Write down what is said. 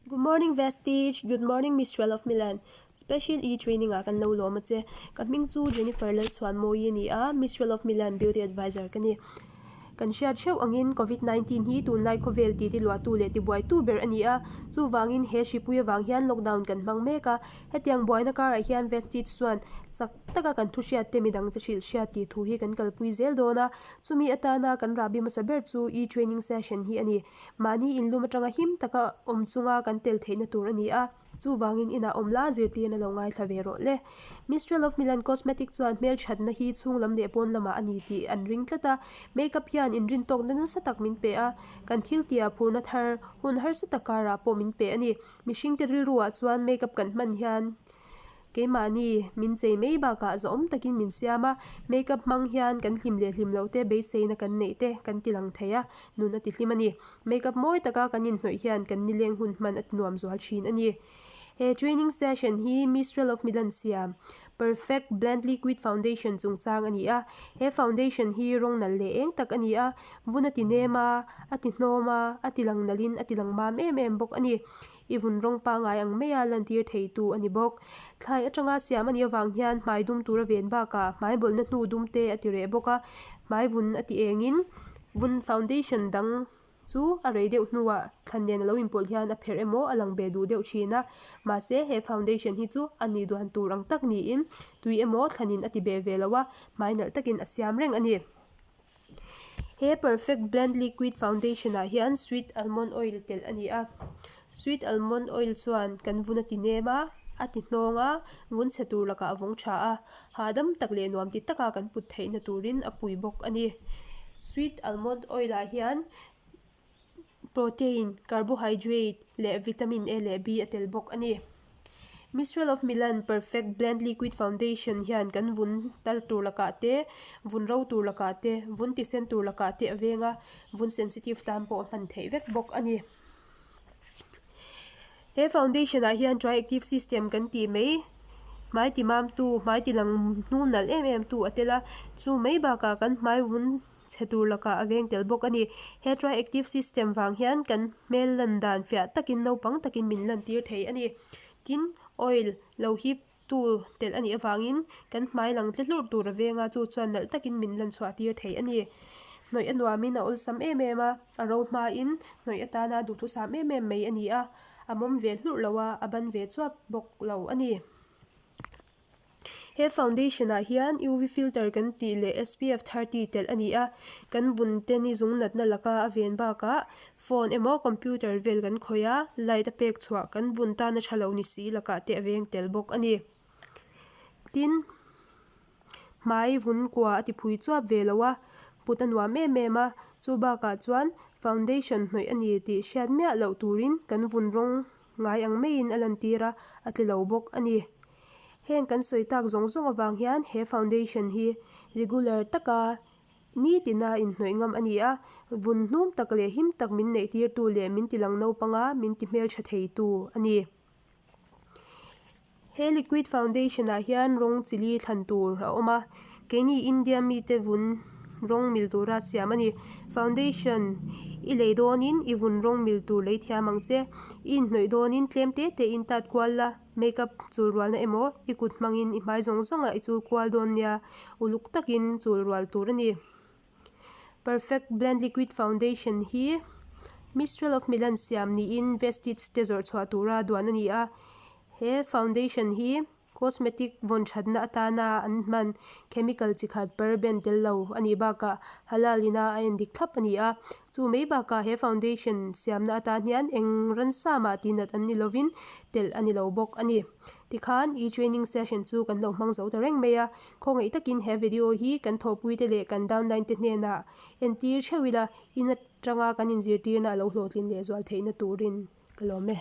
Good morning Vestige, good morning Mistral of Milan. Special E training ah kan lo lawm a che. Ka hming chu Jennifer Lalchhuanmawi a ni a, Mistral of Milan Beauty Advisor ka ni. Kan hriat theuh angin Covid 19 hi tunlai khawvel titi luahtu leh tibuaitu ber a ni a, chuvangin he hripui avang hian lockdown kan hmang mek a. Hetiang buaina karah hian Vestige chuan chak taka kan thu hriat te midangte hrilh hriat tih thu hi kan kalpui zel dawn a, chumi atana kan rahbi hmasa ber chu E training session hi a ni. Mahni inlum atanga him taka awm chunga kan tel theihna tur a ni a, chuvangin inah awm la zirtirna lo ngaithla ve rawh le. Mistral of Milan Cosmetic chuan hmelthatna hi chhunglam leh pawn lamah a ni tih an ring tlat a, makeup hian inrintawkna nasa tak min pe a, kan thil tihah phurna thar hun harsa tak karah pawh min pe a ni. Mihringte rilruah chuan makeup kan hman hian Keimahni min chei mai bakah zahawm takin min siam a, makeup hmang hian kan hlim leh hlim loh te beiseina kan neih te kan ti lang thei a, nun a ti hlim a ni. Makeup mawi taka kan inhnawih hian kan nileng hun hman a ti nuam zual thin a ni. He training session hi Mistral of Milan siam Perfect Blend Liquid Foundation chungchang a ni a, he foundation hi rawng nalh leh eng tak a ni a, vun a ti nem a, a ti hnawm a, a ti lang nalhin a ti lang mam em em bawk a ni. I vun rawng pangai ang maia lantir theitu a ni bawk. Thlai atanga siam a nih avang hian hmai dum tur a ven bakah hmai bawlhna hnu dum te a ti reh bawk a, hmai vun a ti engin vun foundation dang chu a rei deuh hnuah thlan nen a lo inpawlh hian a pherh emaw a lang ve duh deuh thin a, mahse he foundation hi chu a nih duan tur ang tak niin tui emaw thlanin a ti beh ve lo a, hmai nalh takin a siam reng a ni. He perfect blend liquid foundation ah hian sweet almond oil telh a ni a sweet almond oil chuan kan vun a ti nem a a ti hnawng a vun chhe tur lakah a vawng tha a hahdam tak leh nuam ti taka kan put theihna turin a pui bawk a ni sweet almond oil ah hian Protein, carbohydrate leh vitamin A leh B a tel bawk a ni. Mistral of Milan Perfect Blend Liquid Foundation hian kan vun tar tur lakah te, vun ro tur lakah te, vun tisen tur lakah te a veng a, vun sensitive tan pawh a hman theih vek bawk a ni. He foundation ah hian triactive system kan tih mai, hmai ti mamtu, hmai ti lang hnum nalh em em tu a tel a, chu mai bakah kan hmai vun chhe tur lakah a veng tel bawk a ni. He triactive system vang hian kan hmel lan dan fiah takin naupang takin min lan tir thei a ni. Tin, oil lo hip tu telh a nih avangin kan hmai lang tle hlurh tur a veng a, chu chuan nalh takin min lan chhuah tir thei a ni. Hnawih a nuamin a awlsam em em a, a ro hmain hnawih atana duhthusam em em mai a ni a, a mawm ve hlurh lo a, a ban ve chuap bawk lo a ni. He foundation ah hian UV filter kan tih leh SPF 30 telh a ni a, kan vun te ni zung natna laka a ven bakah phone emaw computer vel kan khawih a, light a pek chhuah kan vun tana tha lo ni si lakah te a veng tel bawk a ni. Tin, hmai vun kua a ti phui chuap ve lo a, put a nuam em em a, chu bakah chuan foundation hnawih a ni tih hriat miah loh turin kan vun rawng ngai ang maiin a lantir a, a tli lo bawk a ni. Heng kan sawi tak zawng zawng avang hian he foundation hi regular taka nitina inhnawih ngam a ni a, vun hnum tak leh him tak min neih tirtu leh min ti lang naupanga min ti hmeltha theitu a ni. He liquid foundation ah hian rawng chili thlan tur a awm a, keini India mite vun rawng mil tura siam a ni. Foundation i lei dawnin i vun rawng mil tur lei thiam ang che, i inhnawih dawnin tlem te tein tat kual la. Makeup chul rualna emaw i kut hmangin i hmai zawng zawngah i chul kual dawn nia, uluk takin chul rual tur a ni. Perfect Blend Liquid Foundation hi Mistral of Milan siam niin Vestige te zawrh chhuah tura duan a ni a. He foundation hi cosmetic vawn thatna atana an hman chemical chi khat paraben tel lo a nih bakah halal ina a endik thlap a ni a. Chu mai bakah he foundation siamna atan hian eng ransa mah tihnat an ni lovin telh a ni lo bawk a ni. Tikhan e training session chu kan lo hmang zo ta reng mai a, khawngaih takin he video hi kan thawhpuite leh kan downline te hnenah entir theuh ila in atanga kan inzirtirna a lo hlawhtlin lehzual theihna turin ka lawm e.